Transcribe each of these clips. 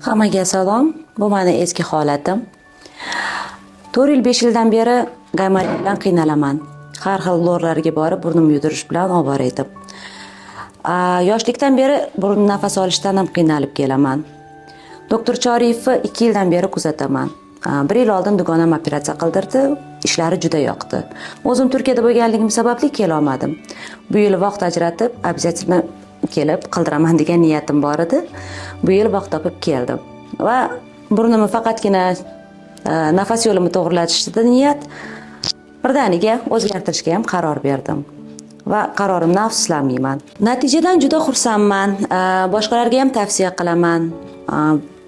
Hammaga salom. Bu meni eski holatim. 4 yil 5 yildan beri gaymorit bilan qiynalaman. Har xil lorlarga borib burnimni yudirish bilan ovora edim. Yoshlikdan beri burun nafas olishdan ham qiynalib kelaman. Doktor Choriyevni 2 yildan beri kuzataman. 1 yil oldin dugonam operatsiya qildirdi, ishlari juda yoqdi. O'zim Turkiyada bo'lganligim sababli kela olmadim. Bu yil vaqt ajratib, обязательно kelib qildiraman degan niyatim bor edi. Bu yil vaqt topib keldim. Va burnimni faqatgina nafas yo'limni to'g'rilatishda niyat, birdaniga o'zgartirishga ham qaror berdim. Va qarorimdan afsuslanmayman. Natijadan juda xursandman. Boshqalarga ham tavsiya qilaman.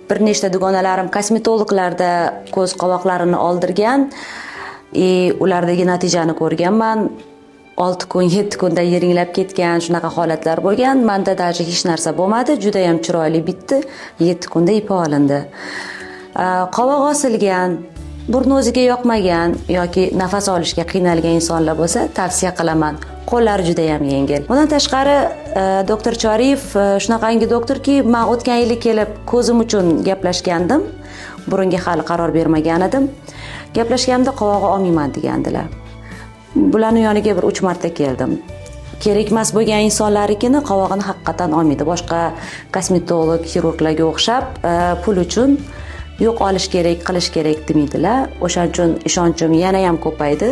Bir nechta dugonalarim kosmetologlarda ko'z qovoqlarini oldirgan, ulardagi natijani ko'rganman. 6 kun, 7 kunda yiringlab ketgan shunaqa holatlar bo'lgan. Menda даже hech narsa bo'lmadi, juda ham chiroyli bitdi. 7 kunda ipi olindi. Qovoq osilgan, burni o'ziga yoqmagan yoki nafas olishga qiynalgan insonlar bo'lsa, tavsiya qilaman. Qo'llari juda ham yengil. Bundan tashqari, doktor Choriyev shunaqangi doktorki, men o'tgan yili kelib ko'zim uchun gaplashgandim. Burunga hali qaror bermagan edim. Gaplashganimda qovog'i olmayman degandilar. Bularning yoniga bir 3 marta keldim. Kerak emas bo'lgan insonlarnikini qovog'ini haqiqatan olmaydi. Boshqa kosmetolog, xirurglarga o'xshab pul uchun yo'q olish kerak, qilish kerak demaydilar. O'shaning uchun ishonchim yana ham ko'paydi.